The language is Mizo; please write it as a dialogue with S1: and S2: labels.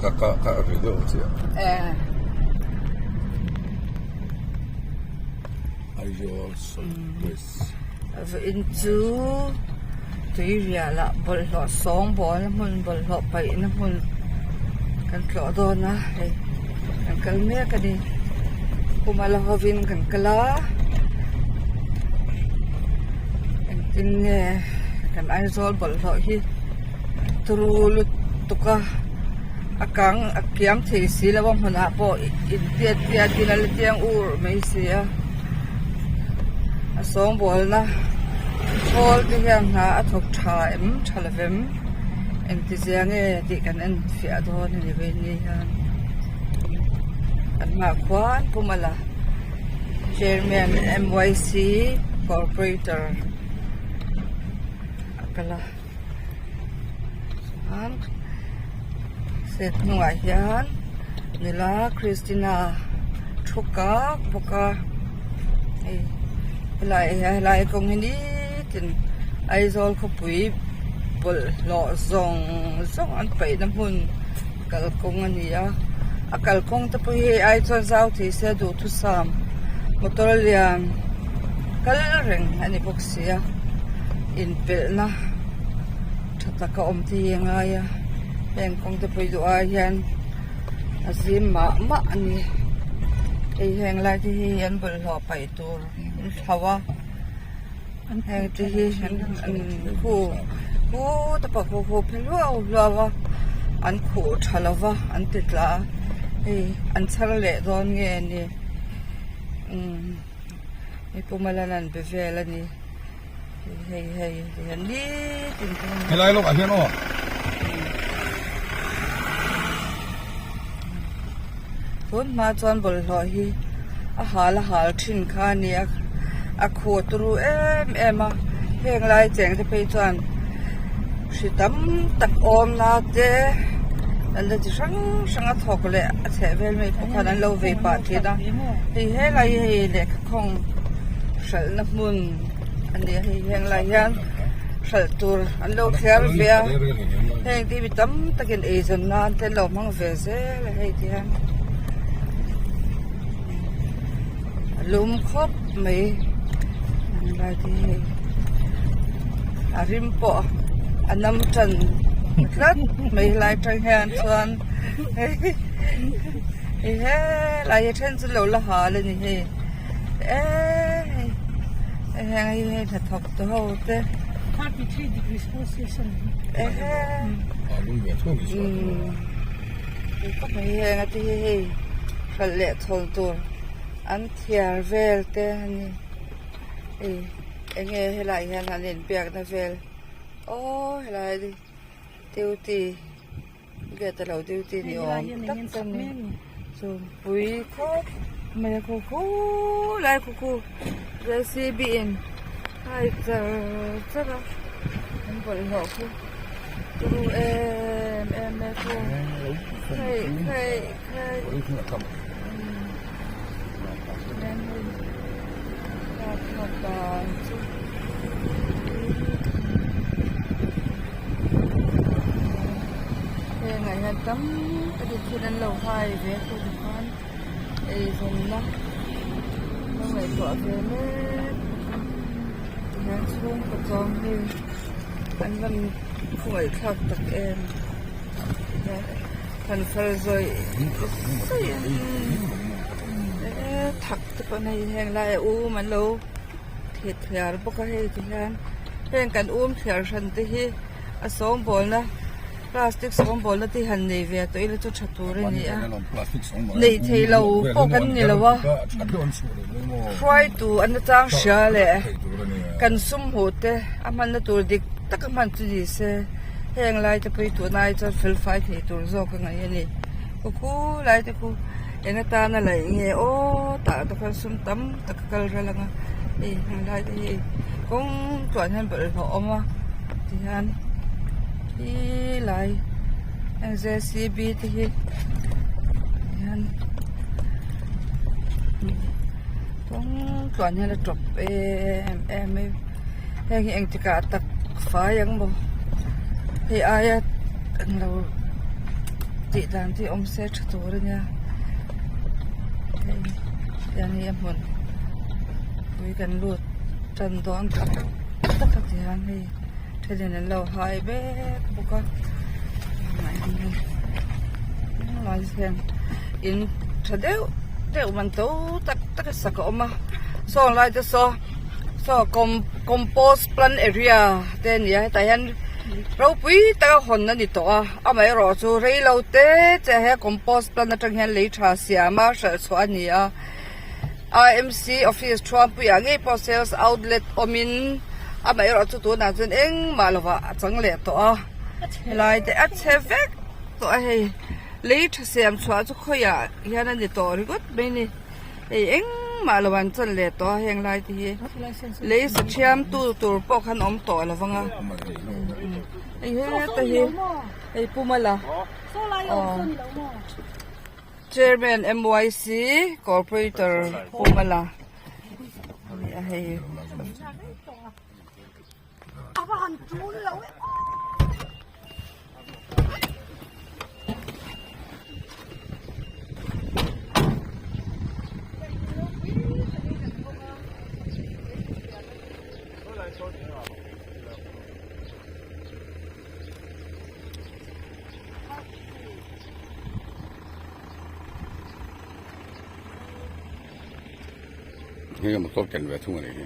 S1: Ka ka ka video chiah.
S2: Eh.
S1: Aizawl Solid Waste.
S2: In chu tuirial ah bawlhhlawh sawngbawl na hmun bawlhhlawh paih na hmun kan tlawh dawn a hei kan kal mek a ni khuma la hovin kan kal a engtin nge kan Aizawl bawlhhlawh hi turu lutuk a a kang a kiam thei si lo a hmunah pawh intiat tiat in a la tiang ur mai si a a sawngbawlna khawl te hian hna a thawk tha em tha lo vem engtizia nge tih kan en fiah dawn a ni vei ni hian an hmaah khuan Pu Mala chairman M Y C corporator a kal a. Chuan seat hnungah hian nula Christina thu kak bawk a hei helai helai kawng hi nitin Aizawl khawpui bawlhhlawh zawng zawng an paihna hmun kalkawng a ni a a kalkawng te pawh hi hei ai chuan zau thei se duhthusam motor lian kal reng a ni bawk si a inpelhna tha taka awm te hi a ngai a heng kawng te pawh hi duh ai hian a zim mah mah a ni hei heng lai te hi an bawlhhlawh paih tur an thlo a heng te hi an khu khu te pawh khu khu phe hluau hluau a an khuh tha lo va an ti tla a hei an chhar leh dawn nge ni umm hei pu Malan an be vel a ni. Hei hei hian nitin te hian
S1: Helai lawkah hian aw.
S2: Tun hma chuan bawlhhlawh hi a hal a hal thin kha a ni a a khuh turu em em a heng lai cheng te phei chuan hri tam tak awm na te an la chi hrang hrang a thawk leh a chheh vel mai pawh khan an lo vei pah thin a hei helai hi hei lehkha khawng hralhna hmun a ni a hei heng lai hian hralh tur an lo thliar ve a heng te hi mi tam takin eizawn nan te an lo hmang ve zel a hei ti hian a lum khawp mai heng lai te hi hei a rim pawh a nam tan tlat mai helai atang hian chuan hei hei helai hi then chu lo la hal a ni hei. Eee hei heng hi hei hnathawk tu ho te heng a te hi hei hralh leh chhawn tur an thiar vel te a ni hei enge helaiah hian an inbiakna vel aww helai duty. Gate a lo duty ni awm tak a ni chu pui khawp mai a khu khu lai khu khu J C B in hai char char a an bawlhhlawh khu turu em em mai khu khaih khaih khaih Hengah hian tam takin thil an lo hai ve a tûnah khan eizawnna lo ngaihtuah ve mek bawk a tihian chhungkaw chuang hi an rawn khawngaihthlak tak em. Han fal zawih zawih a thak te pawh hei heng lai a um an lo theh thiar bawk a hei ti hian heng kan um thliar hran te hi a sawngbawlna plastic sawngbawlna te hi han nei ve tawh ila chu tha tur a ni a neih theih lo pawh kan ni lo a hruaitu an chang hria leh kan sum hmuh te a hmanna tur dik tak a hman chu ni se. Heng lai te pawh hi tuna ai chuan fel fai thei tur zawk a ngaih a ni. Khu khu lai te khu eng atana laih nge aw tah te khuan sum tam tak a kal ral ang a hei heng lai te hi kawng tluan hian bawlhhlawh a awm a tihian khi lai heng j c b te hi tihian kawng tluan hian a tawp em em mai. Heng hi engtikah tak fai ang maw hei aia an lo. tih dan te hi awm se tha tur a nia hei tiang hi a hmun pui kan lut tan dawn tak tak a tihian hei thenin an lo hai vek bawk a in tha deuh deuh man to tak tak a sak a awm a saw lai te saw saw compost plant area te a ni a hetah hian ropui taka hawn a ni tawh a amaherawh chu reilo te chiah he compost plant atang hian lei tha siam a hralh chhuah a ni a IMC office thuampuiah ngei pawh sales outlet awmin amaherawh chu tunah chuan engmah lovah a chang leh tawh a helai te a chhe vek tawh a hei lei tha siam chhuah chu khawiah hian a ni tawh ringawt mai a ni. Hei engmah lo an chan leh tawh a heng lai te hi lei sa thiam tu tur pawh khan awm tawh lo vang a hei heta hi hei pumala aw chairman M_Y_C corporator pumala a hei.
S1: Hei motor ken ve thung a ni hi.